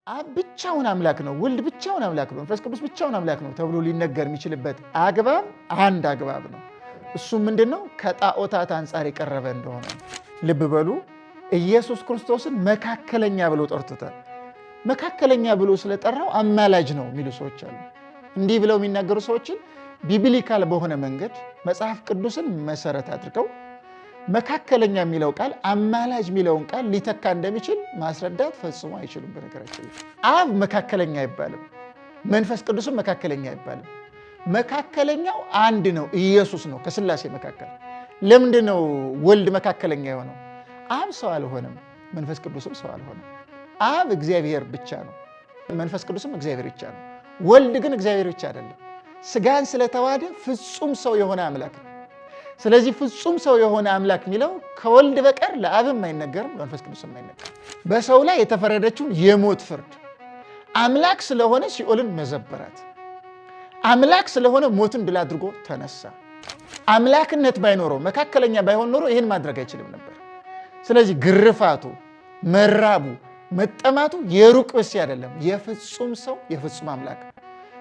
አብ ብቻውን አምላክ ነው፣ ወልድ ብቻውን አምላክ ነው፣ መንፈስ ቅዱስ ብቻውን አምላክ ነው ተብሎ ሊነገር የሚችልበት አግባብ አንድ አግባብ ነው። እሱም ምንድን ነው? ከጣዖታት አንጻር የቀረበ እንደሆነ ልብ በሉ። ኢየሱስ ክርስቶስን መካከለኛ ብሎ ጠርቶታል። መካከለኛ ብሎ ስለጠራው አማላጅ ነው የሚሉ ሰዎች አሉ። እንዲህ ብለው የሚናገሩ ሰዎችን biblical በሆነ መንገድ መጽሐፍ ቅዱስን መሰረት አድርገው መካከለኛ የሚለው ቃል አማላጅ የሚለውን ቃል ሊተካ እንደሚችል ማስረዳት ፈጽሞ አይችሉም። በነገራችን ላይ አብ መካከለኛ አይባልም፣ መንፈስ ቅዱስም መካከለኛ አይባልም። መካከለኛው አንድ ነው፣ ኢየሱስ ነው ከስላሴ መካከል። ለምንድን ነው ወልድ መካከለኛ የሆነው? አብ ሰው አልሆነም፣ መንፈስ ቅዱስም ሰው አልሆነም። አብ እግዚአብሔር ብቻ ነው፣ መንፈስ ቅዱስም እግዚአብሔር ብቻ ነው። ወልድ ግን እግዚአብሔር ብቻ አይደለም። ስጋን ስለተዋሃደ ፍጹም ሰው የሆነ አምላክ ነው። ስለዚህ ፍጹም ሰው የሆነ አምላክ የሚለው ከወልድ በቀር ለአብም አይነገርም፣ ለመንፈስ ቅዱስም አይነገርም። በሰው ላይ የተፈረደችውን የሞት ፍርድ አምላክ ስለሆነ ሲኦልን መዘበራት፣ አምላክ ስለሆነ ሞትን ድል አድርጎ ተነሳ። አምላክነት ባይኖረው መካከለኛ ባይሆን ኖሮ ይህን ማድረግ አይችልም ነበር። ስለዚህ ግርፋቱ፣ መራቡ፣ መጠማቱ የሩቅ ብእሲ አይደለም፣ የፍጹም ሰው የፍጹም አምላክ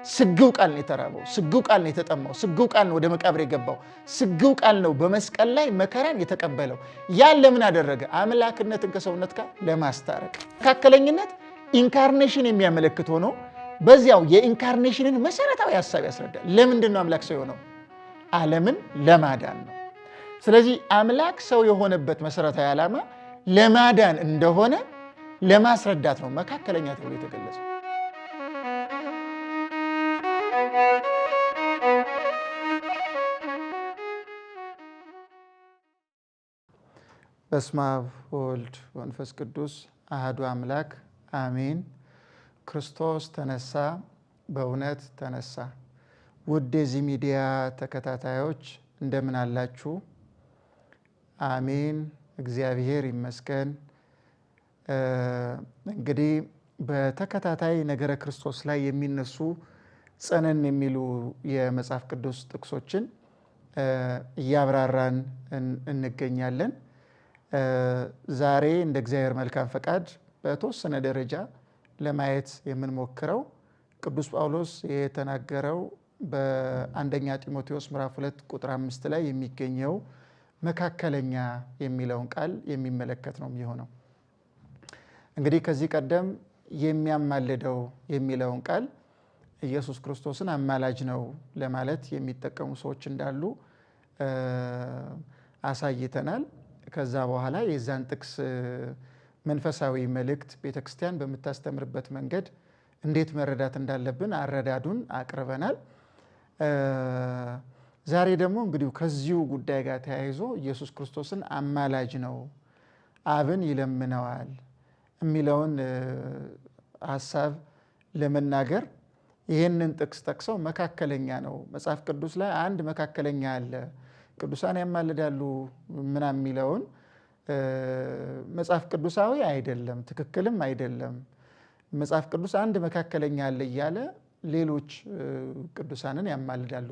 ስግው ቃል ነው የተራበው፣ ስግው ቃል ነው የተጠማው፣ ስግው ቃል ነው ወደ መቃብር የገባው፣ ስግው ቃል ነው በመስቀል ላይ መከራን የተቀበለው። ያን ለምን አደረገ? አምላክነትን ከሰውነት ጋር ለማስታረቅ። መካከለኝነት incarnation የሚያመለክት ሆኖ በዚያው የ incarnation ን መሰረታዊ ሀሳብ ያስረዳል። ለምንድን ነው አምላክ ሰው የሆነው? ዓለምን ለማዳን ነው። ስለዚህ አምላክ ሰው የሆነበት መሰረታዊ ዓላማ ለማዳን እንደሆነ ለማስረዳት ነው መካከለኛ ተብሎ የተገለጸው። በስመ አብ ወወልድ ወመንፈስ ቅዱስ አሐዱ አምላክ አሜን። ክርስቶስ ተነሳ፣ በእውነት ተነሳ። ውድ የዚህ ሚዲያ ተከታታዮች እንደምን አላችሁ? አሜን፣ እግዚአብሔር ይመስገን። እንግዲህ በተከታታይ ነገረ ክርስቶስ ላይ የሚነሱ ጸነን የሚሉ የመጽሐፍ ቅዱስ ጥቅሶችን እያብራራን እንገኛለን። ዛሬ እንደ እግዚአብሔር መልካም ፈቃድ በተወሰነ ደረጃ ለማየት የምንሞክረው ቅዱስ ጳውሎስ የተናገረው በአንደኛ ጢሞቴዎስ ምዕራፍ 2 ቁጥር 5 ላይ የሚገኘው መካከለኛ የሚለውን ቃል የሚመለከት ነው የሚሆነው። እንግዲህ ከዚህ ቀደም የሚያማልደው የሚለውን ቃል ኢየሱስ ክርስቶስን አማላጅ ነው ለማለት የሚጠቀሙ ሰዎች እንዳሉ አሳይተናል። ከዛ በኋላ የዛን ጥቅስ መንፈሳዊ መልእክት ቤተክርስቲያን በምታስተምርበት መንገድ እንዴት መረዳት እንዳለብን አረዳዱን አቅርበናል። ዛሬ ደግሞ እንግዲህ ከዚሁ ጉዳይ ጋር ተያይዞ ኢየሱስ ክርስቶስን አማላጅ ነው፣ አብን ይለምነዋል የሚለውን ሀሳብ ለመናገር ይህንን ጥቅስ ጠቅሰው መካከለኛ ነው፣ መጽሐፍ ቅዱስ ላይ አንድ መካከለኛ አለ፣ ቅዱሳን ያማልዳሉ ምናምን የሚለውን መጽሐፍ ቅዱሳዊ አይደለም፣ ትክክልም አይደለም። መጽሐፍ ቅዱስ አንድ መካከለኛ አለ እያለ ሌሎች ቅዱሳንን ያማልዳሉ፣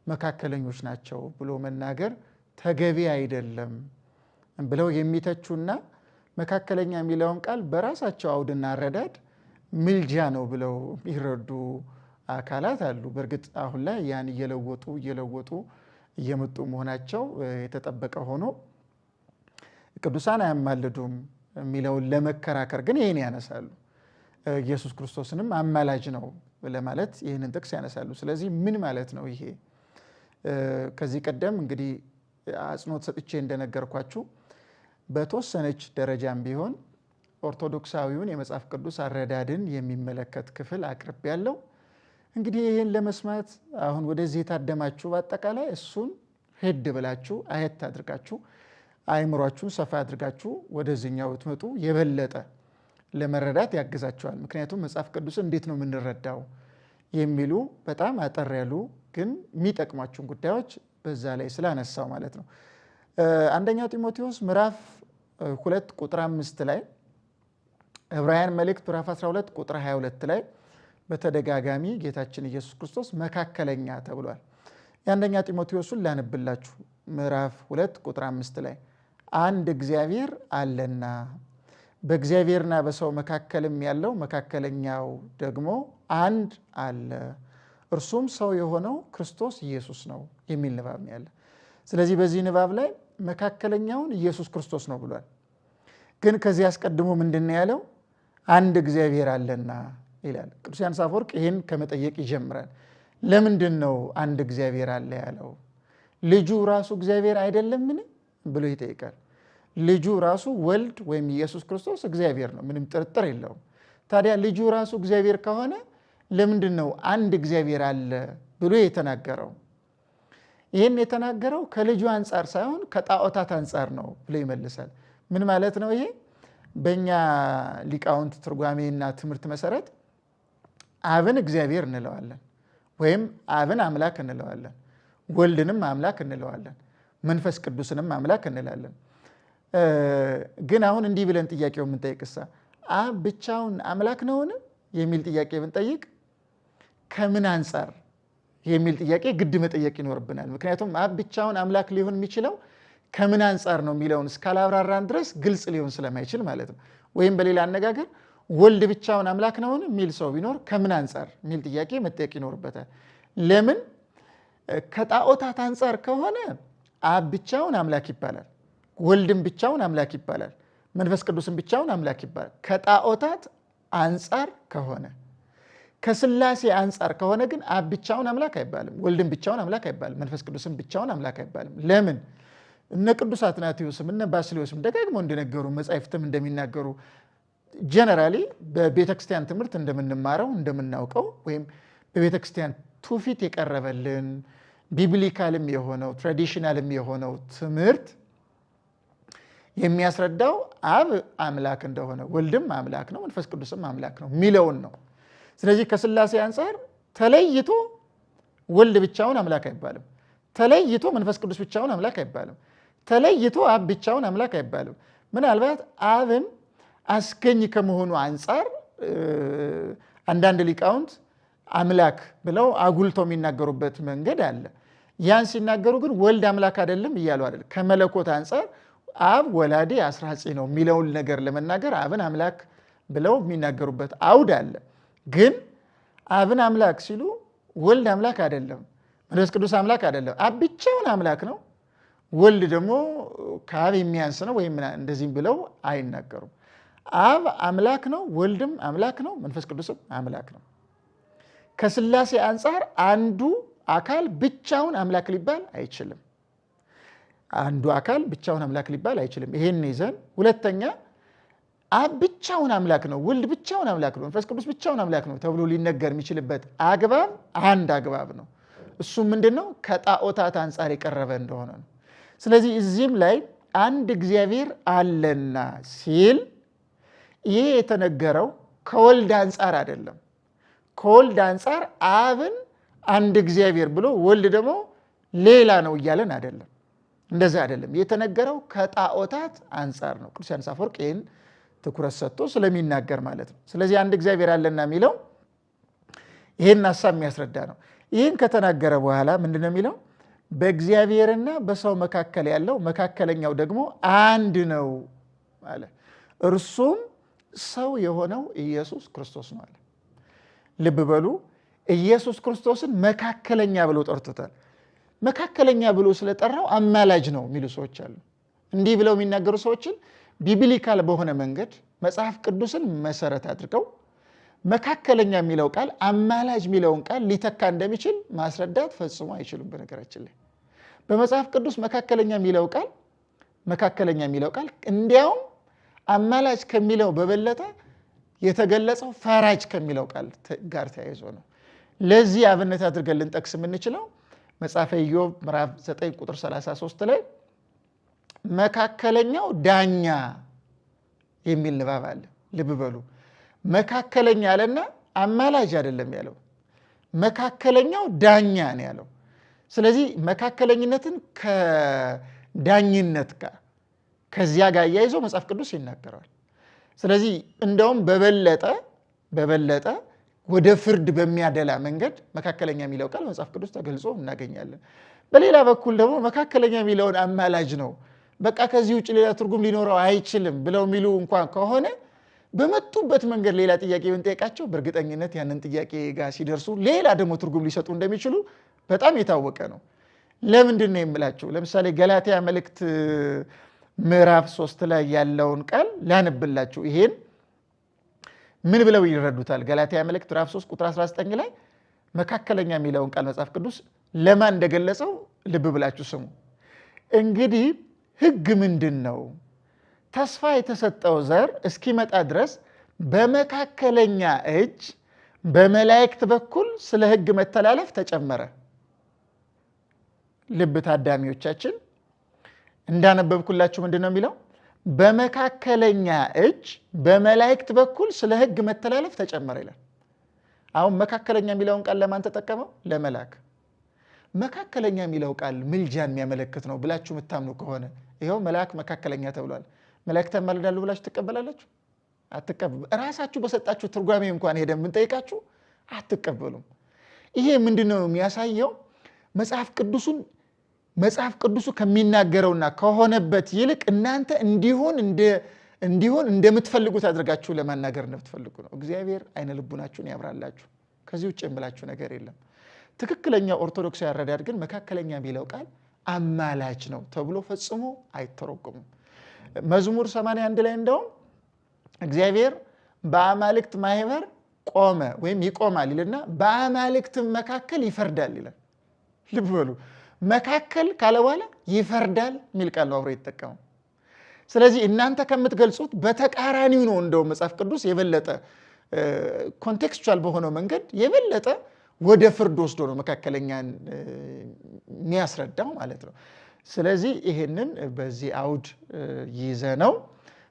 መካከለኞች ናቸው ብሎ መናገር ተገቢ አይደለም ብለው የሚተቹና መካከለኛ የሚለውን ቃል በራሳቸው አውድና አረዳድ ምልጃ ነው ብለው የሚረዱ አካላት አሉ። በእርግጥ አሁን ላይ ያን እየለወጡ እየለወጡ እየመጡ መሆናቸው የተጠበቀ ሆኖ ቅዱሳን አያማልዱም የሚለውን ለመከራከር ግን ይህን ያነሳሉ። ኢየሱስ ክርስቶስንም አማላጅ ነው ለማለት ይህንን ጥቅስ ያነሳሉ። ስለዚህ ምን ማለት ነው ይሄ? ከዚህ ቀደም እንግዲህ አጽንኦት ሰጥቼ እንደነገርኳችሁ በተወሰነች ደረጃም ቢሆን ኦርቶዶክሳዊውን የመጽሐፍ ቅዱስ አረዳድን የሚመለከት ክፍል አቅርቤያለሁ። እንግዲህ ይህን ለመስማት አሁን ወደዚህ የታደማችሁ በአጠቃላይ እሱን ሄድ ብላችሁ አየት አድርጋችሁ አእምሯችሁን ሰፋ አድርጋችሁ ወደዚህኛው ብትመጡ የበለጠ ለመረዳት ያግዛችኋል። ምክንያቱም መጽሐፍ ቅዱስን እንዴት ነው የምንረዳው የሚሉ በጣም አጠር ያሉ ግን የሚጠቅሟችሁን ጉዳዮች በዛ ላይ ስላነሳው ማለት ነው። አንደኛ ጢሞቴዎስ ምዕራፍ 2 ቁጥር 5 ላይ፣ ዕብራውያን መልእክት ምዕራፍ 12 ቁጥር 22 ላይ በተደጋጋሚ ጌታችን ኢየሱስ ክርስቶስ መካከለኛ ተብሏል። የአንደኛ ጢሞቴዎስን ላንብላችሁ። ምዕራፍ 2 ቁጥር 5 ላይ አንድ እግዚአብሔር አለና በእግዚአብሔርና በሰው መካከልም ያለው መካከለኛው ደግሞ አንድ አለ፣ እርሱም ሰው የሆነው ክርስቶስ ኢየሱስ ነው የሚል ንባብ ነው ያለ። ስለዚህ በዚህ ንባብ ላይ መካከለኛውን ኢየሱስ ክርስቶስ ነው ብሏል። ግን ከዚህ አስቀድሞ ምንድን ነው ያለው? አንድ እግዚአብሔር አለና ይላል። ቅዱስ ዮሐንስ አፈወርቅ ይህን ከመጠየቅ ይጀምራል። ለምንድን ነው አንድ እግዚአብሔር አለ ያለው? ልጁ ራሱ እግዚአብሔር አይደለምን ብሎ ይጠይቃል። ልጁ ራሱ ወልድ ወይም ኢየሱስ ክርስቶስ እግዚአብሔር ነው፣ ምንም ጥርጥር የለውም። ታዲያ ልጁ ራሱ እግዚአብሔር ከሆነ ለምንድን ነው አንድ እግዚአብሔር አለ ብሎ የተናገረው? ይህን የተናገረው ከልጁ አንጻር ሳይሆን ከጣዖታት አንጻር ነው ብሎ ይመልሳል። ምን ማለት ነው ይሄ? በእኛ ሊቃውንት ትርጓሜና ትምህርት መሰረት አብን እግዚአብሔር እንለዋለን፣ ወይም አብን አምላክ እንለዋለን፣ ወልድንም አምላክ እንለዋለን፣ መንፈስ ቅዱስንም አምላክ እንላለን። ግን አሁን እንዲህ ብለን ጥያቄው የምንጠይቅሳ አብ ብቻውን አምላክ ነውን የሚል ጥያቄ ብንጠይቅ ከምን አንጻር የሚል ጥያቄ ግድ መጠየቅ ይኖርብናል። ምክንያቱም አብ ብቻውን አምላክ ሊሆን የሚችለው ከምን አንጻር ነው የሚለውን እስካላብራራን ድረስ ግልጽ ሊሆን ስለማይችል ማለት ነው። ወይም በሌላ አነጋገር ወልድ ብቻውን አምላክ ነውን የሚል ሰው ቢኖር ከምን አንጻር የሚል ጥያቄ መጠየቅ ይኖርበታል። ለምን? ከጣዖታት አንጻር ከሆነ አብ ብቻውን አምላክ ይባላል፣ ወልድም ብቻውን አምላክ ይባላል፣ መንፈስ ቅዱስም ብቻውን አምላክ ይባላል። ከጣዖታት አንጻር ከሆነ። ከስላሴ አንጻር ከሆነ ግን አብ ብቻውን አምላክ አይባልም፣ ወልድም ብቻውን አምላክ አይባልም፣ መንፈስ ቅዱስም ብቻውን አምላክ አይባልም። ለምን? እነ ቅዱስ አትናቴዎስም እነ ባስልዮስም ደጋግመው እንደነገሩ፣ መጻሕፍትም እንደሚናገሩ፣ generally በቤተክርስቲያን ትምህርት እንደምንማረው እንደምናውቀው ወይም በቤተክርስቲያን ትውፊት የቀረበልን biblical ም የሆነው traditional ም የሆነው ትምህርት የሚያስረዳው አብ አምላክ እንደሆነ፣ ወልድም አምላክ ነው፣ መንፈስ ቅዱስም አምላክ ነው የሚለውን ነው። ስለዚህ ከስላሴ አንጻር ተለይቶ ወልድ ብቻውን አምላክ አይባልም። ተለይቶ መንፈስ ቅዱስ ብቻውን አምላክ አይባልም። ተለይቶ አብ ብቻውን አምላክ አይባልም። ምናልባት አብን አስገኝ ከመሆኑ አንጻር አንዳንድ ሊቃውንት አምላክ ብለው አጉልተው የሚናገሩበት መንገድ አለ። ያን ሲናገሩ ግን ወልድ አምላክ አይደለም እያሉ አይደለም። ከመለኮት አንጻር አብ ወላዴ አስራጺ ነው የሚለውን ነገር ለመናገር አብን አምላክ ብለው የሚናገሩበት አውድ አለ። ግን አብን አምላክ ሲሉ ወልድ አምላክ አይደለም፣ መንፈስ ቅዱስ አምላክ አይደለም። አብ ብቻውን አምላክ ነው፣ ወልድ ደግሞ ከአብ የሚያንስ ነው ወይም እንደዚህም ብለው አይናገሩም። አብ አምላክ ነው፣ ወልድም አምላክ ነው፣ መንፈስ ቅዱስም አምላክ ነው። ከስላሴ አንጻር አንዱ አካል ብቻውን አምላክ ሊባል አይችልም። አንዱ አካል ብቻውን አምላክ ሊባል አይችልም። ይሄን ይዘን ሁለተኛ አብ ብቻውን አምላክ ነው፣ ወልድ ብቻውን አምላክ ነው፣ መንፈስ ቅዱስ ብቻውን አምላክ ነው ተብሎ ሊነገር የሚችልበት አግባብ አንድ አግባብ ነው። እሱም ምንድን ነው? ከጣዖታት አንጻር የቀረበ እንደሆነ ነው። ስለዚህ እዚህም ላይ አንድ እግዚአብሔር አለና ሲል ይሄ የተነገረው ከወልድ አንጻር አይደለም። ከወልድ አንጻር አብን አንድ እግዚአብሔር ብሎ ወልድ ደግሞ ሌላ ነው እያለን አይደለም። እንደዛ አይደለም። የተነገረው ከጣዖታት አንጻር ነው። ቅዱስ ዮሐንስ አፈወርቅ ይህን ትኩረት ሰጥቶ ስለሚናገር ማለት ነው። ስለዚህ አንድ እግዚአብሔር አለና የሚለው ይህን ሀሳብ የሚያስረዳ ነው። ይህን ከተናገረ በኋላ ምንድን ነው የሚለው? በእግዚአብሔርና በሰው መካከል ያለው መካከለኛው ደግሞ አንድ ነው አለ። እርሱም ሰው የሆነው ኢየሱስ ክርስቶስ ነው አለ። ልብ በሉ፣ ኢየሱስ ክርስቶስን መካከለኛ ብሎ ጠርቶታል። መካከለኛ ብሎ ስለጠራው አማላጅ ነው የሚሉ ሰዎች አሉ። እንዲህ ብለው የሚናገሩ ሰዎችን biblical በሆነ መንገድ መጽሐፍ ቅዱስን መሰረት አድርገው መካከለኛ የሚለው ቃል አማላጅ የሚለውን ቃል ሊተካ እንደሚችል ማስረዳት ፈጽሞ አይችሉም። በነገራችን ላይ በመጽሐፍ ቅዱስ መካከለኛ የሚለው ቃል እንዲያውም አማላጅ ከሚለው በበለጠ የተገለጸው ፈራጅ ከሚለው ቃል ጋር ተያይዞ ነው። ለዚህ አብነት አድርገን ልንጠቅስ የምንችለው መጽሐፈ ኢዮብ ምዕራፍ 9 ቁጥር 33 ላይ መካከለኛው ዳኛ የሚል ንባብ አለ። ልብ በሉ፣ መካከለኛ አለና አማላጅ አይደለም ያለው፣ መካከለኛው ዳኛ ነው ያለው። ስለዚህ መካከለኝነትን ከዳኝነት ጋር ከዚያ ጋር አያይዞ መጽሐፍ ቅዱስ ይናገረዋል። ስለዚህ እንደውም በበለጠ ወደ ፍርድ በሚያደላ መንገድ መካከለኛ የሚለው ቃል መጽሐፍ ቅዱስ ተገልጾ እናገኛለን። በሌላ በኩል ደግሞ መካከለኛ የሚለውን አማላጅ ነው በቃ ከዚህ ውጭ ሌላ ትርጉም ሊኖረው አይችልም ብለው የሚሉ እንኳን ከሆነ በመጡበት መንገድ ሌላ ጥያቄ ብንጠይቃቸው በእርግጠኝነት ያንን ጥያቄ ጋር ሲደርሱ ሌላ ደግሞ ትርጉም ሊሰጡ እንደሚችሉ በጣም የታወቀ ነው። ለምንድን ነው የምላቸው? ለምሳሌ ገላትያ መልእክት ምዕራፍ 3 ላይ ያለውን ቃል ላንብላችሁ። ይሄን ምን ብለው ይረዱታል? ገላትያ መልእክት ምዕራፍ 3 ቁጥር 19 ላይ መካከለኛ የሚለውን ቃል መጽሐፍ ቅዱስ ለማን እንደገለጸው ልብ ብላችሁ ስሙ። እንግዲህ ሕግ ምንድን ነው? ተስፋ የተሰጠው ዘር እስኪመጣ ድረስ በመካከለኛ እጅ በመላእክት በኩል ስለ ሕግ መተላለፍ ተጨመረ። ልብ ታዳሚዎቻችን እንዳነበብኩላችሁ ምንድን ነው የሚለው? በመካከለኛ እጅ በመላእክት በኩል ስለ ሕግ መተላለፍ ተጨመረ ይላል። አሁን መካከለኛ የሚለውን ቃል ለማን ተጠቀመው? ለመላክ። መካከለኛ የሚለው ቃል ምልጃን የሚያመለክት ነው ብላችሁ የምታምኑ ከሆነ ይኸው መልአክ መካከለኛ ተብሏል። መላእክት ያማልዳሉ ብላችሁ ትቀበላላችሁ? አትቀበሉ። እራሳችሁ በሰጣችሁ ትርጓሜ እንኳን ሄደን ብንጠይቃችሁ አትቀበሉም። ይሄ ምንድን ነው የሚያሳየው? መጽሐፍ ቅዱሱን መጽሐፍ ቅዱሱ ከሚናገረውና ከሆነበት ይልቅ እናንተ እንዲሆን እንደምትፈልጉት አድርጋችሁ ለማናገር እንደምትፈልጉ ነው። እግዚአብሔር አይነ ልቡናችሁን ያብራላችሁ። ከዚህ ውጭ የምላችሁ ነገር የለም። ትክክለኛ ኦርቶዶክሳዊ አረዳድ ግን መካከለኛ የሚለው ቃል አማላጅ ነው ተብሎ ፈጽሞ አይተረጎምም። መዝሙር 81 ላይ እንደውም እግዚአብሔር በአማልክት ማህበር ቆመ ወይም ይቆማል ይልና በአማልክትም መካከል ይፈርዳል ይላል። ልብ በሉ፣ መካከል ካለ በኋላ ይፈርዳል የሚል ቃል ነው አብሮ የተጠቀመው። ስለዚህ እናንተ ከምትገልጹት በተቃራኒው ነው። እንደውም መጽሐፍ ቅዱስ የበለጠ contextual በሆነው መንገድ የበለጠ ወደ ፍርድ ወስዶ ነው መካከለኛን የሚያስረዳው ማለት ነው። ስለዚህ ይሄንን በዚህ አውድ ይዘነው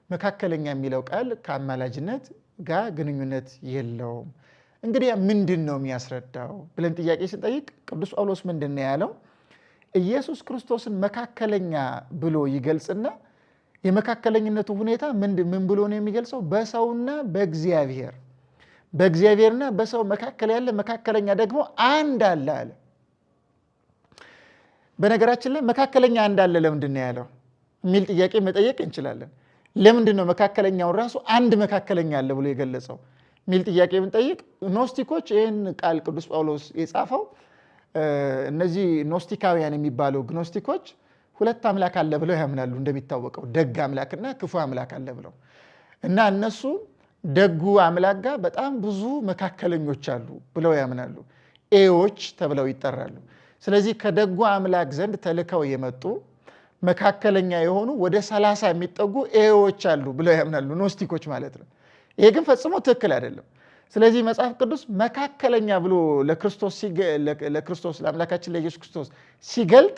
መካከለኛ የሚለው ቃል ከአማላጅነት ጋር ግንኙነት የለውም። እንግዲህ ምንድን ነው የሚያስረዳው ብለን ጥያቄ ስንጠይቅ ቅዱስ ጳውሎስ ምንድን ነው ያለው? ኢየሱስ ክርስቶስን መካከለኛ ብሎ ይገልጽና የመካከለኝነቱ ሁኔታ ምን ብሎ ነው የሚገልጸው? በሰውና በእግዚአብሔር በእግዚአብሔርና በሰው መካከል ያለ መካከለኛ ደግሞ አንድ አለ አለ። በነገራችን ላይ መካከለኛ አንድ አለ ለምንድን ነው ያለው የሚል ጥያቄ መጠየቅ እንችላለን። ለምንድን ነው መካከለኛውን ራሱ አንድ መካከለኛ አለ ብሎ የገለጸው የሚል ጥያቄ ብንጠይቅ ኖስቲኮች ይህን ቃል ቅዱስ ጳውሎስ የጻፈው እነዚህ ኖስቲካውያን የሚባሉ ግኖስቲኮች ሁለት አምላክ አለ ብለው ያምናሉ። እንደሚታወቀው ደግ አምላክና ክፉ አምላክ አለ ብለው እና እነሱ ደጉ አምላክ ጋር በጣም ብዙ መካከለኞች አሉ ብለው ያምናሉ። ኤዎች ተብለው ይጠራሉ። ስለዚህ ከደጉ አምላክ ዘንድ ተልከው የመጡ መካከለኛ የሆኑ ወደ 30 የሚጠጉ ኤዎች አሉ ብለው ያምናሉ፣ ኖስቲኮች ማለት ነው። ይሄ ግን ፈጽሞ ትክክል አይደለም። ስለዚህ መጽሐፍ ቅዱስ መካከለኛ ብሎ ለክርስቶስ ለአምላካችን ለኢየሱስ ክርስቶስ ሲገልጥ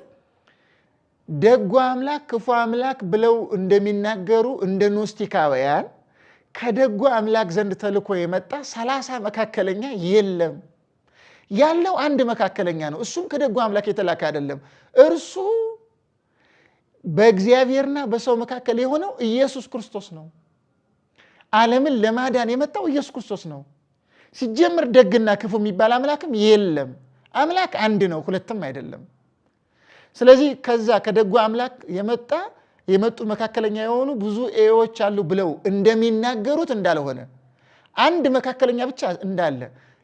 ደጉ አምላክ ክፉ አምላክ ብለው እንደሚናገሩ እንደ ኖስቲካውያን ከደጉ አምላክ ዘንድ ተልኮ የመጣ 30 መካከለኛ የለም። ያለው አንድ መካከለኛ ነው። እሱም ከደጉ አምላክ የተላከ አይደለም። እርሱ በእግዚአብሔርና በሰው መካከል የሆነው ኢየሱስ ክርስቶስ ነው። ዓለምን ለማዳን የመጣው ኢየሱስ ክርስቶስ ነው። ሲጀምር ደግና ክፉ የሚባል አምላክም የለም። አምላክ አንድ ነው፣ ሁለትም አይደለም። ስለዚህ ከዛ ከደጉ አምላክ የመጡ መካከለኛ የሆኑ ብዙ ኤዎች አሉ ብለው እንደሚናገሩት እንዳልሆነ አንድ መካከለኛ ብቻ እንዳለ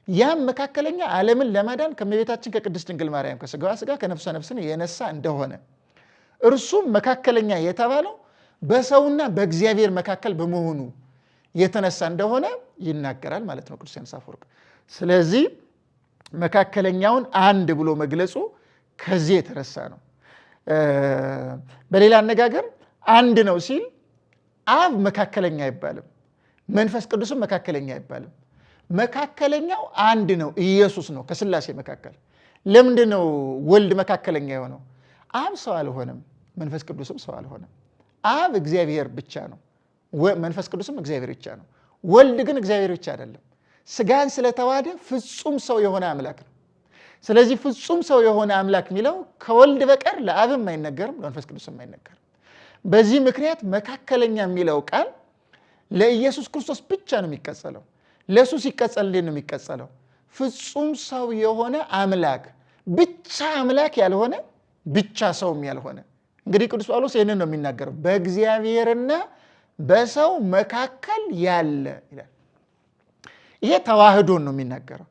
ያም መካከለኛ ዓለምን ለማዳን ከእመቤታችን ከቅድስት ድንግል ማርያም ከሥጋዋ ሥጋ ከነፍሷ ነፍስን የነሳ እንደሆነ እርሱም መካከለኛ የተባለው በሰውና በእግዚአብሔር መካከል በመሆኑ የተነሳ እንደሆነ ይናገራል ማለት ነው ቅዱስ ዮሐንስ አፈወርቅ። ስለዚህ መካከለኛውን አንድ ብሎ መግለጹ ከዚህ የተነሳ ነው። በሌላ አነጋገር አንድ ነው ሲል አብ መካከለኛ አይባልም፣ መንፈስ ቅዱስም መካከለኛ አይባልም። መካከለኛው አንድ ነው፣ ኢየሱስ ነው ከሥላሴ መካከል። ለምንድን ነው ወልድ መካከለኛ የሆነው? አብ ሰው አልሆነም፣ መንፈስ ቅዱስም ሰው አልሆነም። አብ እግዚአብሔር ብቻ ነው፣ መንፈስ ቅዱስም እግዚአብሔር ብቻ ነው። ወልድ ግን እግዚአብሔር ብቻ አይደለም። ስጋን ስለተዋሃደ ፍጹም ሰው የሆነ አምላክ ነው። ስለዚህ ፍጹም ሰው የሆነ አምላክ የሚለው ከወልድ በቀር ለአብም አይነገርም፣ ለመንፈስ ቅዱስም አይነገርም። በዚህ ምክንያት መካከለኛ የሚለው ቃል ለኢየሱስ ክርስቶስ ብቻ ነው የሚቀጸለው። ለእሱ ሲቀጸል እንዴት ነው የሚቀጸለው? ፍጹም ሰው የሆነ አምላክ ብቻ፣ አምላክ ያልሆነ ብቻ ሰውም ያልሆነ። እንግዲህ ቅዱስ ጳውሎስ ይህንን ነው የሚናገረው። በእግዚአብሔርና በሰው መካከል ያለ ይላል። ይሄ ተዋህዶን ነው የሚናገረው።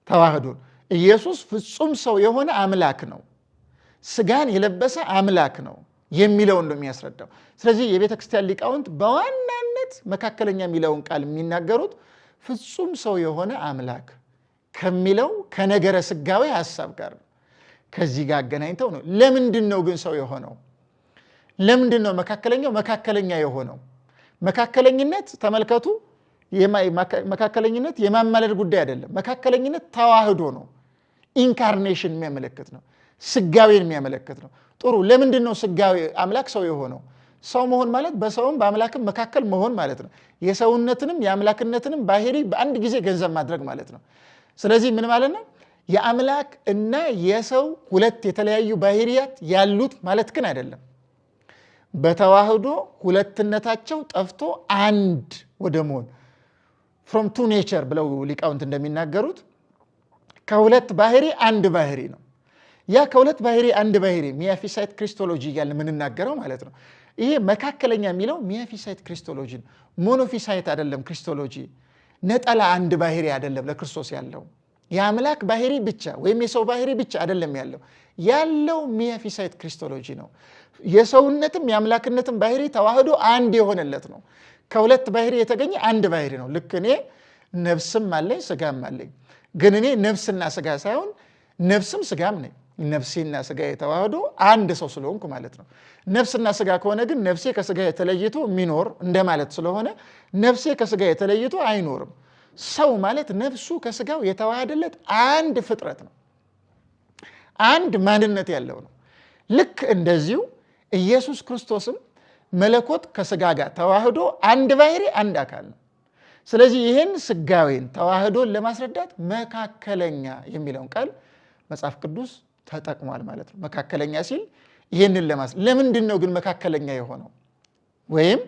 ተዋህዶን ኢየሱስ ፍጹም ሰው የሆነ አምላክ ነው፣ ስጋን የለበሰ አምላክ ነው የሚለውን ነው የሚያስረዳው። ስለዚህ የቤተ ክርስቲያን ሊቃውንት በዋናነት መካከለኛ የሚለውን ቃል የሚናገሩት ፍጹም ሰው የሆነ አምላክ ከሚለው ከነገረ ስጋዌ ሀሳብ ጋር ነው። ከዚህ ጋር አገናኝተው ነው። ለምንድን ነው ግን ሰው የሆነው? ለምንድን ነው መካከለኛው መካከለኛ የሆነው? መካከለኝነት ተመልከቱ፣ መካከለኝነት የማማለድ ጉዳይ አይደለም። መካከለኝነት ተዋህዶ ነው። Incarnation የሚያመለክት ነው። ስጋዌን የሚያመለክት ነው። ጥሩ። ለምንድን ነው ስጋዌ አምላክ ሰው የሆነው? ሰው መሆን ማለት በሰውም በአምላክም መካከል መሆን ማለት ነው። የሰውነትንም የአምላክነትንም ባህሪ በአንድ ጊዜ ገንዘብ ማድረግ ማለት ነው። ስለዚህ ምን ማለት ነው? የአምላክ እና የሰው ሁለት የተለያዩ ባህሪያት ያሉት ማለት ግን አይደለም። በተዋህዶ ሁለትነታቸው ጠፍቶ አንድ ወደ መሆን፣ from two nature ብለው ሊቃውንት እንደሚናገሩት ከሁለት ባህሪ አንድ ባህሪ ነው። ያ ከሁለት ባህሪ አንድ ባህሪ Miaphysite Christology እያልን የምንናገረው ማለት ነው። ይሄ መካከለኛ የሚለው Miaphysite Christology ነው። Monophysite አይደለም Christology። ነጠላ አንድ ባህሪ አይደለም ለክርስቶስ ያለው፣ የአምላክ ባህሪ ብቻ ወይም የሰው ባህሪ ብቻ አይደለም ያለው Miaphysite Christology ነው። የሰውነትም የአምላክነትም ባህሪ ተዋህዶ አንድ የሆነለት ነው። ከሁለት ባህሪ የተገኘ አንድ ባህሪ ነው። ልክ እኔ ነፍስም አለኝ ስጋም አለኝ። ግን እኔ ነፍስና ስጋ ሳይሆን ነፍስም ስጋም ነኝ። ነፍሴና ስጋ የተዋህዶ አንድ ሰው ስለሆንኩ ማለት ነው። ነፍስና ስጋ ከሆነ ግን ነፍሴ ከስጋ የተለይቶ የሚኖር እንደማለት ስለሆነ ነፍሴ ከስጋ የተለይቶ አይኖርም። ሰው ማለት ነፍሱ ከስጋው የተዋሃደለት አንድ ፍጥረት ነው። አንድ ማንነት ያለው ነው። ልክ እንደዚሁ ኢየሱስ ክርስቶስም መለኮት ከስጋ ጋር ተዋህዶ አንድ ባህሪ አንድ አካል ነው። ስለዚህ ይህን ስጋዌን ተዋህዶን ለማስረዳት መካከለኛ የሚለውን ቃል መጽሐፍ ቅዱስ ተጠቅሟል ማለት ነው። መካከለኛ ሲል ይህንን ለምንድን ነው ግን መካከለኛ የሆነው ወይም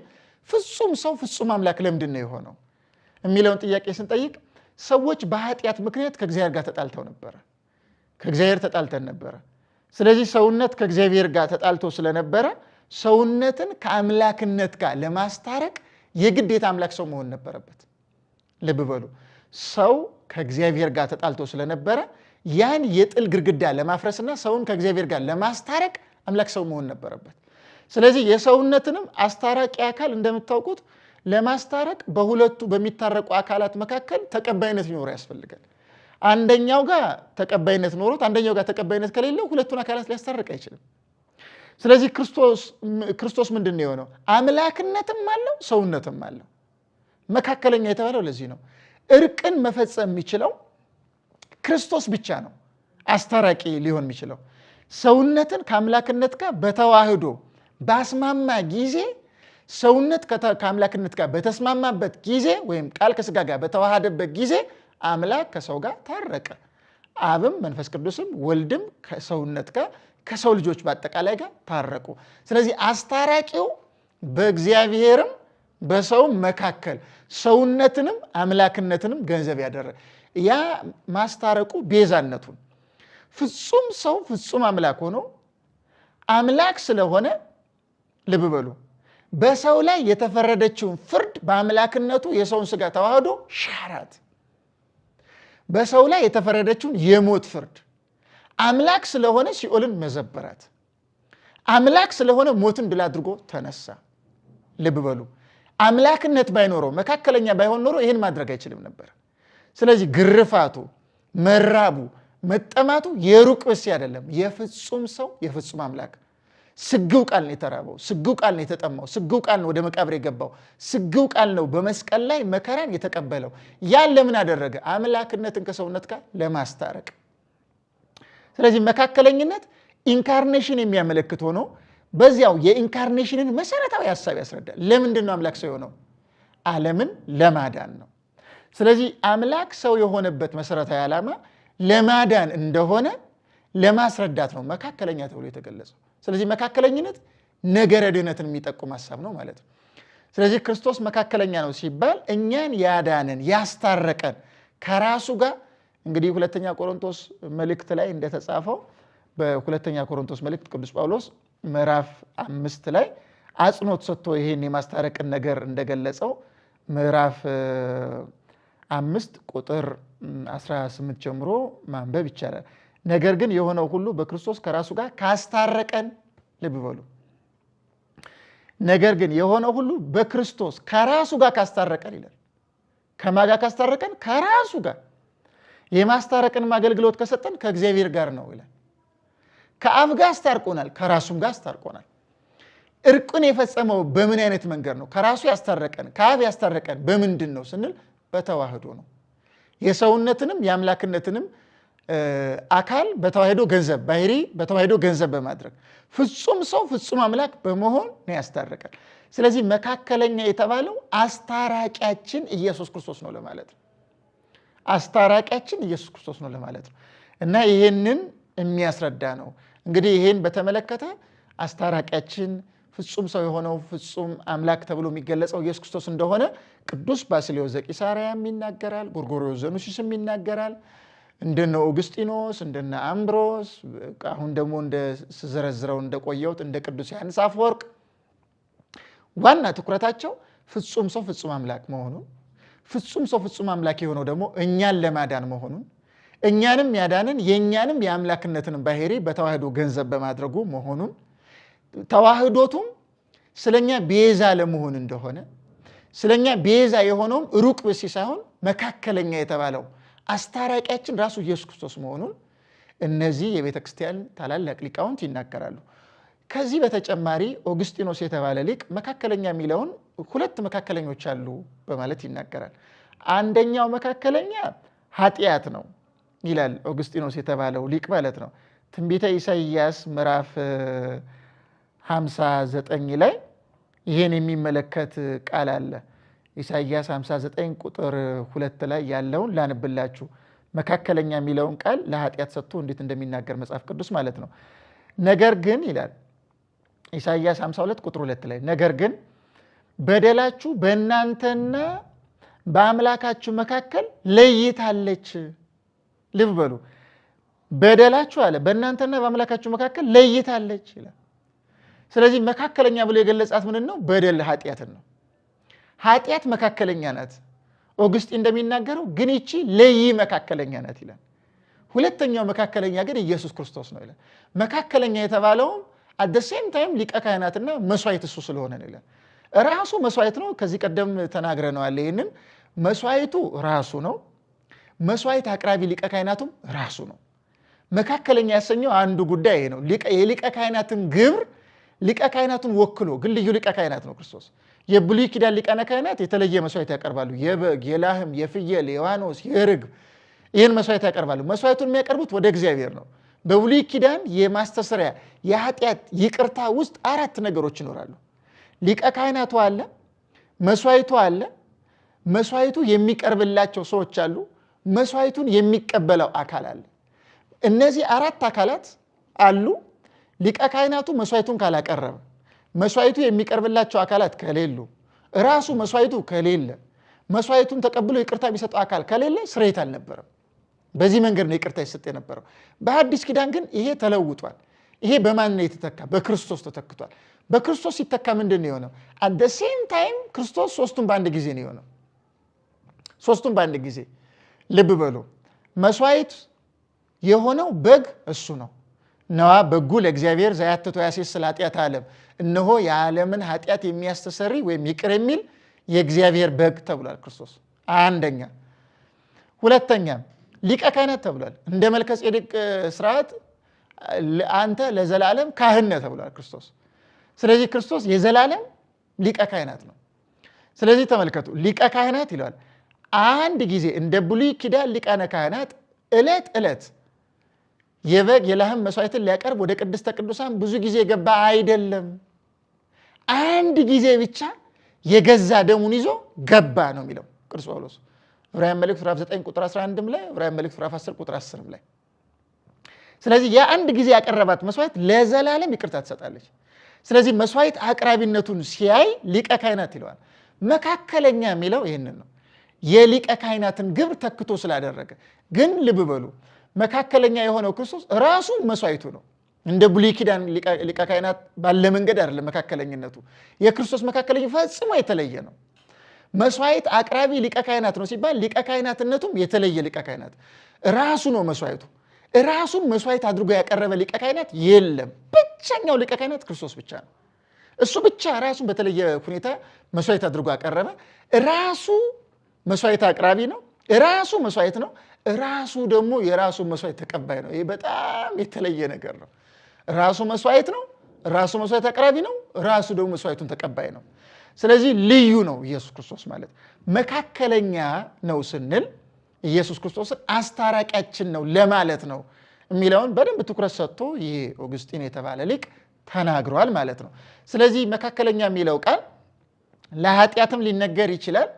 ፍጹም ሰው ፍጹም አምላክ ለምንድን ነው የሆነው የሚለውን ጥያቄ ስንጠይቅ ሰዎች በኃጢአት ምክንያት ከእግዚአብሔር ጋር ተጣልተው ነበረ። ከእግዚአብሔር ተጣልተን ነበረ። ስለዚህ ሰውነት ከእግዚአብሔር ጋር ተጣልቶ ስለነበረ ሰውነትን ከአምላክነት ጋር ለማስታረቅ የግዴታ አምላክ ሰው መሆን ነበረበት። ልብ በሉ፣ ሰው ከእግዚአብሔር ጋር ተጣልቶ ስለነበረ ያን የጥል ግድግዳ ለማፍረስና ሰውን ከእግዚአብሔር ጋር ለማስታረቅ አምላክ ሰው መሆን ነበረበት። ስለዚህ የሰውነትንም አስታራቂ አካል እንደምታውቁት ለማስታረቅ በሁለቱ በሚታረቁ አካላት መካከል ተቀባይነት ሊኖረው ያስፈልጋል። አንደኛው ጋር ተቀባይነት ኖሮት አንደኛው ጋር ተቀባይነት ከሌለው ሁለቱን አካላት ሊያስታርቅ አይችልም። ስለዚህ ክርስቶስ ምንድን ነው የሆነው? አምላክነትም አለው ሰውነትም አለው። መካከለኛ የተባለው ለዚህ ነው። እርቅን መፈጸም የሚችለው ክርስቶስ ብቻ ነው። አስታራቂ ሊሆን የሚችለው ሰውነትን ከአምላክነት ጋር በተዋህዶ ባስማማ ጊዜ፣ ሰውነት ከአምላክነት ጋር በተስማማበት ጊዜ ወይም ቃል ከስጋ ጋር በተዋሃደበት ጊዜ አምላክ ከሰው ጋር ታረቀ። አብም መንፈስ ቅዱስም ወልድም ከሰውነት ጋር ከሰው ልጆች በአጠቃላይ ጋር ታረቁ። ስለዚህ አስታራቂው በእግዚአብሔርም በሰውም መካከል ሰውነትንም አምላክነትንም ገንዘብ ያደረገ ያ ማስታረቁ ቤዛነቱን ፍጹም ሰው ፍጹም አምላክ ሆኖ አምላክ ስለሆነ፣ ልብ በሉ፣ በሰው ላይ የተፈረደችውን ፍርድ በአምላክነቱ የሰውን ስጋ ተዋህዶ ሻራት። በሰው ላይ የተፈረደችውን የሞት ፍርድ አምላክ ስለሆነ ሲኦልን መዘበራት። አምላክ ስለሆነ ሞትን ድል አድርጎ ተነሳ። ልብ በሉ፣ አምላክነት ባይኖረው፣ መካከለኛ ባይሆን ኖሮ ይህን ማድረግ አይችልም ነበር። ስለዚህ ግርፋቱ፣ መራቡ፣ መጠማቱ የሩቅ ብእሲ አይደለም። የፍጹም ሰው የፍጹም አምላክ ስግው ቃል ነው የተራበው፣ ስግው ቃል ነው የተጠማው፣ ስግው ቃል ነው ወደ መቃብር የገባው፣ ስግው ቃል ነው በመስቀል ላይ መከራን የተቀበለው። ያን ለምን አደረገ? አምላክነትን ከሰውነት ጋር ለማስታረቅ። ስለዚህ መካከለኝነት incarnation የሚያመለክት ሆኖ በዚያው የ incarnation ን መሰረታዊ ሀሳብ ያስረዳል። ለምንድን ነው አምላክ ሰው የሆነው? ዓለምን ለማዳን ነው። ስለዚህ አምላክ ሰው የሆነበት መሰረታዊ ዓላማ ለማዳን እንደሆነ ለማስረዳት ነው መካከለኛ ተብሎ የተገለጸው። ስለዚህ መካከለኝነት ነገረ ድኅነትን የሚጠቁም ሀሳብ ነው ማለት ነው። ስለዚህ ክርስቶስ መካከለኛ ነው ሲባል እኛን ያዳነን፣ ያስታረቀን ከራሱ ጋር፣ እንግዲህ ሁለተኛ ቆሮንቶስ መልእክት ላይ እንደተጻፈው፣ በሁለተኛ ቆሮንቶስ መልእክት ቅዱስ ጳውሎስ ምዕራፍ 5 ላይ አጽንኦት ሰጥቶ ይሄን የማስታረቅን ነገር እንደገለጸው ምዕራፍ 5 ቁጥር 18 ጀምሮ ማንበብ ይቻላል። ነገር ግን የሆነው ሁሉ በክርስቶስ ከራሱ ጋር ካስታረቀን፣ ልብ በሉ። ነገር ግን የሆነው ሁሉ በክርስቶስ ከራሱ ጋር ካስታረቀን ይላል። ከማን ጋር ካስታረቀን? ከራሱ ጋር። የማስታረቅንም አገልግሎት ከሰጠን ከእግዚአብሔር ጋር ነው ይላል። ከአብ ጋር አስታርቆናል፣ ከራሱም ጋር አስታርቆናል። እርቁን የፈጸመው በምን አይነት መንገድ ነው? ከራሱ ያስታረቀን ከአብ ያስታረቀን በምንድን ነው ስንል በተዋህዶ ነው። የሰውነትንም የአምላክነትንም አካል በተዋህዶ ገንዘብ ባህሪ በተዋህዶ ገንዘብ በማድረግ ፍጹም ሰው ፍጹም አምላክ በመሆን ነው ያስታረቀን። ስለዚህ መካከለኛ የተባለው አስታራቂያችን ኢየሱስ ክርስቶስ ነው ለማለት ነው። አስታራቂያችን ኢየሱስ ክርስቶስ ነው ለማለት ነው። እና ይሄንን የሚያስረዳ ነው። እንግዲህ ይሄን በተመለከተ አስታራቂያችን ፍጹም ሰው የሆነው ፍጹም አምላክ ተብሎ የሚገለጸው ኢየሱስ ክርስቶስ እንደሆነ ቅዱስ ባስልዮስ ዘቂሳርያም ይናገራል። ጎርጎርዮስ ዘኑሲስም ይናገራል። እንደነ ኦግስጢኖስ፣ እንደነ አምብሮስ፣ አሁን ደግሞ እንደ ስዘረዝረው እንደቆየሁት እንደ ቅዱስ ዮሐንስ አፈወርቅ ዋና ትኩረታቸው ፍጹም ሰው ፍጹም አምላክ መሆኑን፣ ፍጹም ሰው ፍጹም አምላክ የሆነው ደግሞ እኛን ለማዳን መሆኑን፣ እኛንም ያዳንን የእኛንም የአምላክነትን ባህሪ በተዋህዶ ገንዘብ በማድረጉ መሆኑን፣ ተዋህዶቱም ስለኛ ቤዛ ለመሆን እንደሆነ፣ ስለኛ ቤዛ የሆነውም ሩቅ ብእሲ ሳይሆን መካከለኛ የተባለው አስታራቂያችን ራሱ ኢየሱስ ክርስቶስ መሆኑን እነዚህ የቤተ ክርስቲያን ታላላቅ ሊቃውንት ይናገራሉ። ከዚህ በተጨማሪ ኦግስጢኖስ የተባለ ሊቅ መካከለኛ የሚለውን ሁለት መካከለኞች አሉ በማለት ይናገራል። አንደኛው መካከለኛ ኃጢአት ነው ይላል ኦግስጢኖስ የተባለው ሊቅ ማለት ነው። ትንቢተ ኢሳይያስ ምዕራፍ 59 ላይ ይሄን የሚመለከት ቃል አለ። ኢሳይያስ 59 ቁጥር 2 ላይ ያለውን ላንብላችሁ። መካከለኛ የሚለውን ቃል ለኃጢአት ሰጥቶ እንዴት እንደሚናገር መጽሐፍ ቅዱስ ማለት ነው። ነገር ግን ይላል ኢሳይያስ 52 ቁጥር 2 ላይ፣ ነገር ግን በደላችሁ በእናንተና በአምላካችሁ መካከል ለይታለች። ልብ በሉ፣ በደላችሁ አለ በእናንተና በአምላካችሁ መካከል ለይታለች ይላል። ስለዚህ መካከለኛ ብሎ የገለጻት ምንድን ነው? በደል ኃጢአትን ነው። ኃጢአት መካከለኛ ናት። ኦግስጢን እንደሚናገረው ግን ይቺ ለይ መካከለኛ ናት ይላል። ሁለተኛው መካከለኛ ግን ኢየሱስ ክርስቶስ ነው ይላል። መካከለኛ የተባለውም at the same time ሊቀ ካህናትና መስዋዕት እሱ ስለሆነ ነው ይላል። ራሱ መስዋዕት ነው። ከዚህ ቀደም ተናግረነዋል። ይህንን መስዋዕቱ ራሱ ነው። መስዋዕት አቅራቢ ሊቀ ካህናቱም ራሱ ነው። መካከለኛ ያሰኘው አንዱ ጉዳይ ይሄ ነው። የሊቀ ካህናትን ግብር ሊቀ ካህናቱን ወክሎ ግን ልዩ ሊቀ ካህናት ነው ክርስቶስ። የብሉይ ኪዳን ሊቃነ ካህናት የተለየ መስዋዕት ያቀርባሉ። የበግ፣ የላህም፣ የፍየል፣ የዋኖስ፣ የርግብ ይህን መስዋዕት ያቀርባሉ። መስዋዕቱን የሚያቀርቡት ወደ እግዚአብሔር ነው። በብሉይ ኪዳን የማስተስሪያ የኃጢአት ይቅርታ ውስጥ አራት ነገሮች ይኖራሉ። ሊቀ ካህናቱ አለ፣ መስዋዕቱ አለ፣ መስዋዕቱ የሚቀርብላቸው ሰዎች አሉ፣ መስዋዕቱን የሚቀበለው አካል አለ። እነዚህ አራት አካላት አሉ። ሊቀ ካህናቱ መስዋዕቱን ካላቀረበ፣ መስዋዕቱ የሚቀርብላቸው አካላት ከሌሉ፣ ራሱ መስዋዕቱ ከሌለ፣ መስዋዕቱን ተቀብሎ ይቅርታ የሚሰጠው አካል ከሌለ ስርየት አልነበረም። በዚህ መንገድ ነው ይቅርታ ይሰጥ የነበረው። በሐዲስ ኪዳን ግን ይሄ ተለውጧል። ይሄ በማን ነው የተተካ? በክርስቶስ ተተክቷል። በክርስቶስ ሲተካ ምንድን ነው የሆነው? At the same time ክርስቶስ ሶስቱን በአንድ ጊዜ ነው የሆነው። ሶስቱን በአንድ ጊዜ። ልብ በሉ። መስዋዕት የሆነው በግ እሱ ነው። ነዋ በጉ ለእግዚአብሔር ዘያትት ወያሴስል ኃጢአተ ዓለም፣ እነሆ የዓለምን ኃጢአት የሚያስተሰርይ ወይም ይቅር የሚል የእግዚአብሔር በግ ተብሏል ክርስቶስ። አንደኛ። ሁለተኛ ሊቀ ካህናት ተብሏል። እንደ መልከ ጼዴቅ ስርዓት አንተ ለዘላለም ካህን ነህ ተብሏል ክርስቶስ። ስለዚህ ክርስቶስ የዘላለም ሊቀ ካህናት ነው። ስለዚህ ተመልከቱ፣ ሊቀ ካህናት ይለዋል። አንድ ጊዜ እንደ ብሉይ ኪዳን ሊቃነ ካህናት ዕለት ዕለት የበግ የላህም መስዋዕትን ሊያቀርብ ወደ ቅድስተ ቅዱሳን ብዙ ጊዜ የገባ አይደለም። አንድ ጊዜ ብቻ የገዛ ደሙን ይዞ ገባ ነው የሚለው ቅዱስ ጳውሎስ ዕብራውያን መልእክት ምዕራፍ 9 ቁጥር 11 ላይ፣ ዕብራውያን መልእክት ምዕራፍ 10 ቁጥር 10 ላይ። ስለዚህ የአንድ ጊዜ ያቀረባት መስዋዕት ለዘላለም ይቅርታ ትሰጣለች። ስለዚህ መስዋዕት አቅራቢነቱን ሲያይ ሊቀ ካህናት ይለዋል። መካከለኛ የሚለው ይህንን ነው። የሊቀ ካህናትን ግብር ተክቶ ስላደረገ። ግን ልብ በሉ፣ መካከለኛ የሆነው ክርስቶስ ራሱ መስዋዕቱ ነው። እንደ ብሉይ ኪዳን ሊቀ ካህናት ባለ መንገድ አይደለም መካከለኝነቱ። የክርስቶስ መካከለኝነት ፈጽሞ የተለየ ነው። መስዋዕት አቅራቢ ሊቀ ካህናት ነው ሲባል ሊቀ ካህናትነቱም የተለየ ሊቀ ካህናት ራሱ ነው መስዋዕቱ። ራሱን መስዋዕት አድርጎ ያቀረበ ሊቀ ካህናት የለም። ብቸኛው ሊቀ ካህናት ክርስቶስ ብቻ ነው። እሱ ብቻ ራሱን በተለየ ሁኔታ መስዋዕት አድርጎ ያቀረበ፣ ራሱ መስዋዕት አቅራቢ ነው። ራሱ መስዋዕት ነው። ራሱ ደግሞ የራሱ መስዋዕት ተቀባይ ነው። ይህ በጣም የተለየ ነገር ነው። ራሱ መስዋዕት ነው። ራሱ መስዋዕት አቅራቢ ነው። ራሱ ደግሞ መስዋዕቱን ተቀባይ ነው። ስለዚህ ልዩ ነው ኢየሱስ ክርስቶስ ማለት። መካከለኛ ነው ስንል ኢየሱስ ክርስቶስን አስታራቂያችን ነው ለማለት ነው የሚለውን በደንብ ትኩረት ሰጥቶ ይህ ኦግስጢን የተባለ ሊቅ ተናግሯል ማለት ነው። ስለዚህ መካከለኛ የሚለው ቃል ለኃጢአትም ሊነገር ይችላል።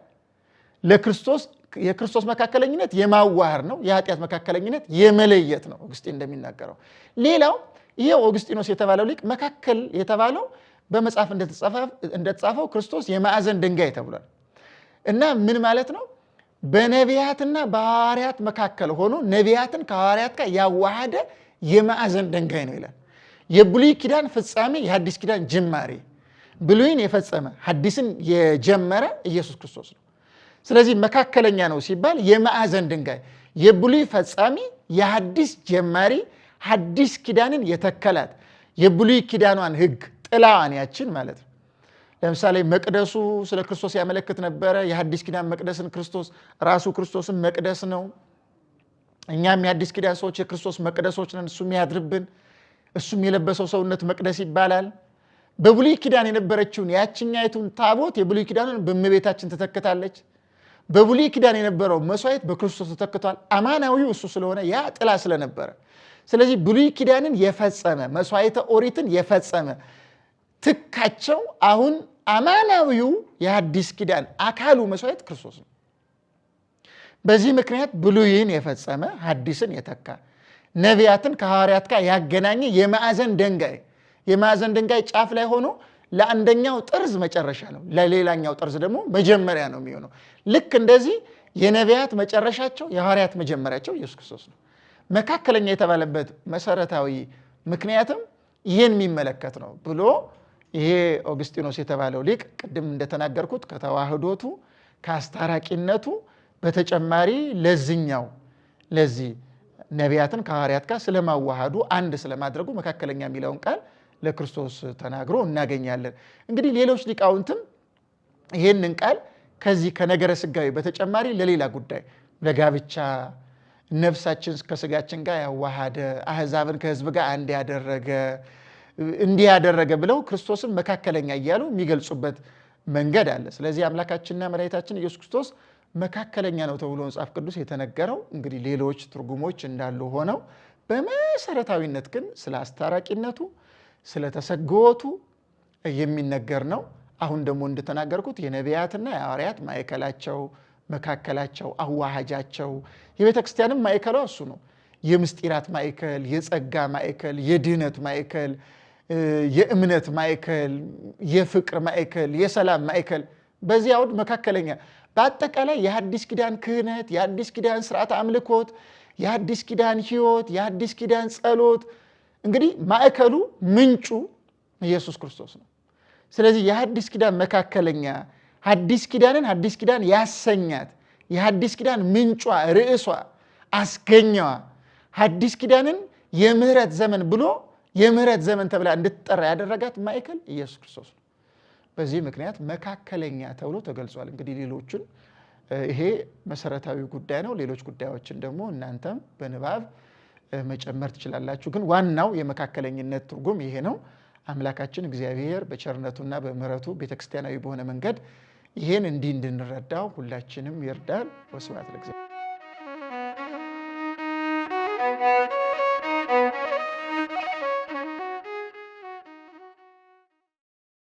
ለክርስቶስ የክርስቶስ መካከለኝነት የማዋሃድ ነው። የኃጢአት መካከለኝነት የመለየት ነው ኦግስጢን እንደሚናገረው። ሌላው ይሄ ኦግስጢኖስ የተባለው ሊቅ መካከል የተባለው በመጽሐፍ እንደተጻፈው ክርስቶስ የማዕዘን ድንጋይ ተብሏል። እና ምን ማለት ነው? በነቢያትና በሐዋርያት መካከል ሆኖ ነቢያትን ከሐዋርያት ጋር ያዋሃደ የማዕዘን ድንጋይ ነው ይላል። የብሉይ ኪዳን ፍጻሜ፣ የሐዲስ ኪዳን ጅማሬ፣ ብሉይን የፈጸመ ሐዲስን የጀመረ ኢየሱስ ክርስቶስ ነው። ስለዚህ መካከለኛ ነው ሲባል የማዕዘን ድንጋይ፣ የብሉይ ፈጻሚ፣ የሐዲስ ጀማሪ፣ ሐዲስ ኪዳንን የተከላት፣ የብሉይ ኪዳኗን ሕግ ጥላዋን ያችን ማለት ነው። ለምሳሌ መቅደሱ ስለ ክርስቶስ ያመለክት ነበረ። የሐዲስ ኪዳን መቅደስን ክርስቶስ ራሱ ክርስቶስን መቅደስ ነው። እኛም የሐዲስ ኪዳን ሰዎች የክርስቶስ መቅደሶች ነን። እሱ የሚያድርብን፣ እሱም የለበሰው ሰውነት መቅደስ ይባላል። በብሉይ ኪዳን የነበረችውን ያችኛይቱን ታቦት የብሉይ ኪዳንን በእመቤታችን ተተክታለች። በብሉይ ኪዳን የነበረው መስዋዕት በክርስቶስ ተተክቷል። አማናዊው እሱ ስለሆነ ያ ጥላ ስለነበረ፣ ስለዚህ ብሉይ ኪዳንን የፈጸመ፣ መስዋዕተ ኦሪትን የፈጸመ ትካቸው አሁን አማናዊው የሐዲስ ኪዳን አካሉ መስዋዕት ክርስቶስ ነው። በዚህ ምክንያት ብሉይን የፈጸመ፣ ሐዲስን የተካ፣ ነቢያትን ከሐዋርያት ጋር ያገናኘ የማዕዘን ድንጋይ፣ የማዕዘን ድንጋይ ጫፍ ላይ ሆኖ ለአንደኛው ጠርዝ መጨረሻ ነው፣ ለሌላኛው ጠርዝ ደግሞ መጀመሪያ ነው የሚሆነው። ልክ እንደዚህ የነቢያት መጨረሻቸው የሐዋርያት መጀመሪያቸው ኢየሱስ ክርስቶስ ነው። መካከለኛ የተባለበት መሰረታዊ ምክንያትም ይህን የሚመለከት ነው ብሎ ይሄ ኦግስጢኖስ የተባለው ሊቅ ቅድም እንደተናገርኩት ከተዋህዶቱ ከአስታራቂነቱ በተጨማሪ ለዚኛው ለዚህ ነቢያትን ከሐዋርያት ጋር ስለማዋሃዱ፣ አንድ ስለማድረጉ መካከለኛ የሚለውን ቃል ለክርስቶስ ተናግሮ እናገኛለን። እንግዲህ ሌሎች ሊቃውንትም ይህንን ቃል ከዚህ ከነገረ ስጋዊ በተጨማሪ ለሌላ ጉዳይ፣ ለጋብቻ፣ ነፍሳችን ከስጋችን ጋር ያዋሃደ፣ አህዛብን ከሕዝብ ጋር አንድ ያደረገ፣ እንዲህ ያደረገ ብለው ክርስቶስን መካከለኛ እያሉ የሚገልጹበት መንገድ አለ። ስለዚህ አምላካችንና መድኃኒታችን ኢየሱስ ክርስቶስ መካከለኛ ነው ተብሎ መጽሐፍ ቅዱስ የተነገረው እንግዲህ ሌሎች ትርጉሞች እንዳሉ ሆነው በመሰረታዊነት ግን ስለ አስታራቂነቱ፣ ስለ ተሰግዎቱ የሚነገር ነው። አሁን ደግሞ እንደተናገርኩት የነቢያትና የሐዋርያት ማዕከላቸው፣ መካከላቸው፣ አዋሃጃቸው፣ የቤተ ክርስቲያንም ማዕከሏ እሱ ነው። የምስጢራት ማዕከል፣ የጸጋ ማዕከል፣ የድህነት ማዕከል፣ የእምነት ማዕከል፣ የፍቅር ማዕከል፣ የሰላም ማዕከል፣ በዚህ አውድ መካከለኛ፣ በአጠቃላይ የሐዲስ ኪዳን ክህነት፣ የሐዲስ ኪዳን ስርዓተ አምልኮት፣ የሐዲስ ኪዳን ሕይወት፣ የሐዲስ ኪዳን ጸሎት እንግዲህ ማዕከሉ ምንጩ ኢየሱስ ክርስቶስ ነው። ስለዚህ የሐዲስ ኪዳን መካከለኛ፣ ሐዲስ ኪዳንን ሐዲስ ኪዳን ያሰኛት የሐዲስ ኪዳን ምንጯ፣ ርዕሷ፣ አስገኛዋ፣ ሐዲስ ኪዳንን የምህረት ዘመን ብሎ የምህረት ዘመን ተብላ እንድትጠራ ያደረጋት ማዕከል ኢየሱስ ክርስቶስ ነው። በዚህ ምክንያት መካከለኛ ተብሎ ተገልጿል። እንግዲህ ሌሎቹን ይሄ መሰረታዊ ጉዳይ ነው። ሌሎች ጉዳዮችን ደግሞ እናንተም በንባብ መጨመር ትችላላችሁ። ግን ዋናው የመካከለኝነት ትርጉም ይሄ ነው። አምላካችን እግዚአብሔር በቸርነቱና በምሕረቱ ቤተክርስቲያናዊ በሆነ መንገድ ይሄን እንዲህ እንድንረዳው ሁላችንም ይርዳን። ወስብሐት ለእግዚአብሔር።